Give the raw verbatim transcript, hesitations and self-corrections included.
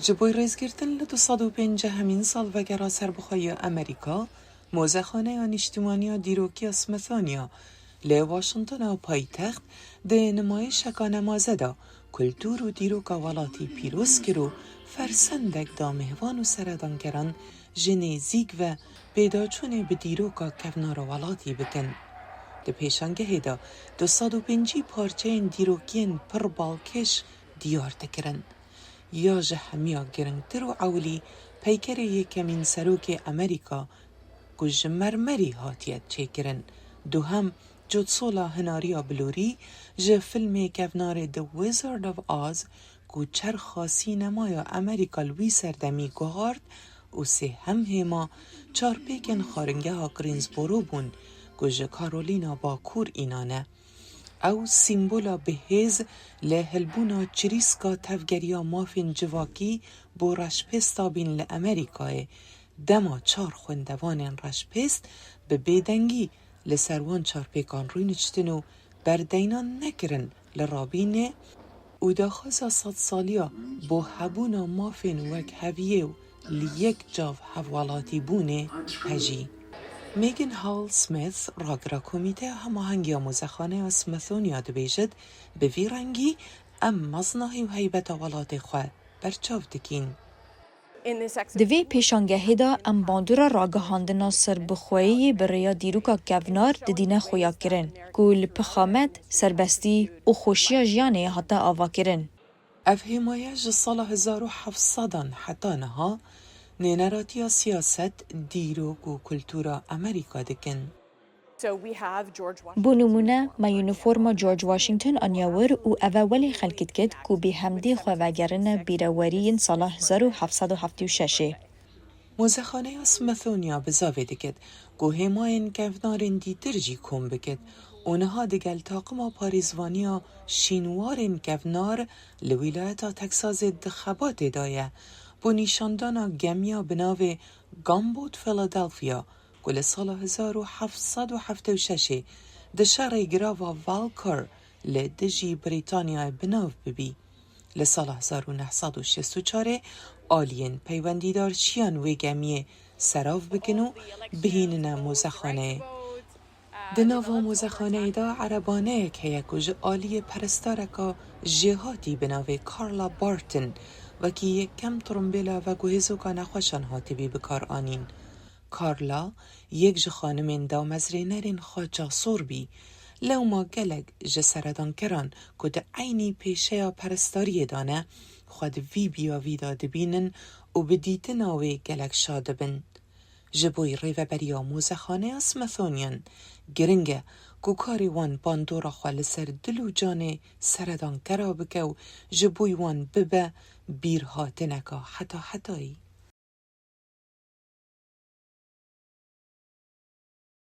Ji bo rêzgirtin li du sed û pêncehemîn salvegera serbixweya Amerîka, Mozexaneya Nîştimanî ya Dîrokî ya Smithsonian li Washingtona paytext di nimayişeka nemaze de kultur û dîroka welatî pîroz kir û fersendek da mêvan û seredankeran ji nêzîk ve pêdaçûnê bi dîroka kevnara welatî bikin. Di pêşangehê de du sed û pêncî parçeyên dîrokiyên pir balkêş diyar dikirin. Ya ji hemiya giringtir û ewilî peykerê yekemîn serokê Amerîka ku ji mermerî hatiye çêkirin, duhem cotsola hinariya bilorî ji filmê kevnarê The Wizard of Oz ku çerxa sînemaya Amerîka li wî serdemî guhart û sêhem hêma çarpêkên xwaringeha Greensboro bûn ku ji Carolina Bakur înan e. Ew sîmbola bihêz li hilbûna çirîska tevgeriya mafên civakî bo reşpêsta bîn li Amerîkayê. Dema çar xwendevanên reşpêst bi bêdengî li ser wan çarpêkan rûniştin û berdeynan nekirin li rabînê û daxwaza sedsaliya bo hebûna mafên wekheviyê û li yek cav hevwelatîbûnê hejî. Megan Howell Smith, ragira Komîteya Hemahengiya Mozexaneya Smithsonian dibêjit, bi vî rengî em meznahî û heybeta welatê xwe berçav dikîn. Di vê pêşangehê de em bandora ragihandina serbixweyiyê bi rêya dîroka kevnar didîne xuyakirin, ku li pixamet, serbestî û xweşiya jiyanê hate avakirin. Ev hêmaye ji sala hezar û heft sedan heta niha nêneratiya siyaset, dîrok û kultura Amerîka dikin. Bo nimûne, me unîforma George Washington aniye wir û ev e welê xelkî dikit ku bêhemdî xwe vegerine bîreweriyên sala hezar û heft sed û heftê û şeş ê. Mozexaneya Smithsonian bizavê dikit ku hêmayên kevnarên dîtir jî kom bikit û niha digel taqima parêzvaniya şînwarên kevnar li wîlayeta Texasê di xebatê de ye bo nîşandana gemiya bi navê Gunboat Philadelphia ku li sala hezar û heft sed û heftê û şeş ê di şerê girava Valcour li dijî Brîtanyayê bi nav bibî. Li sala hezar û neh sed û şêst û çar ê aliyên peywendîdar şiyan wê gemiyê serav bikin û bihînine mozexaneyê. Di nava mozexaneyê de erebaneyek heye ku ji aliyê perestareka jêhatî bi navê Carla Barton wekî yekem tirimbêla veguhêzoka nexweşan hatibî bikaranîn. Carla yek ji xanimên damezrênerên xaça sor bî. Lewma gelek ji seredankeran ku di eynî pêşeya perestariyê de ne, xwe di vî biyavî de dibînin û bi dîtina wê gelek şa dibin. Ji bo rêveberiya Mozexaneya Smithsonian giring e ku karê wan bandora xwe li ser dil û canê seredankera bike û ji bo wan bibe bîrhatineka heta hetayî.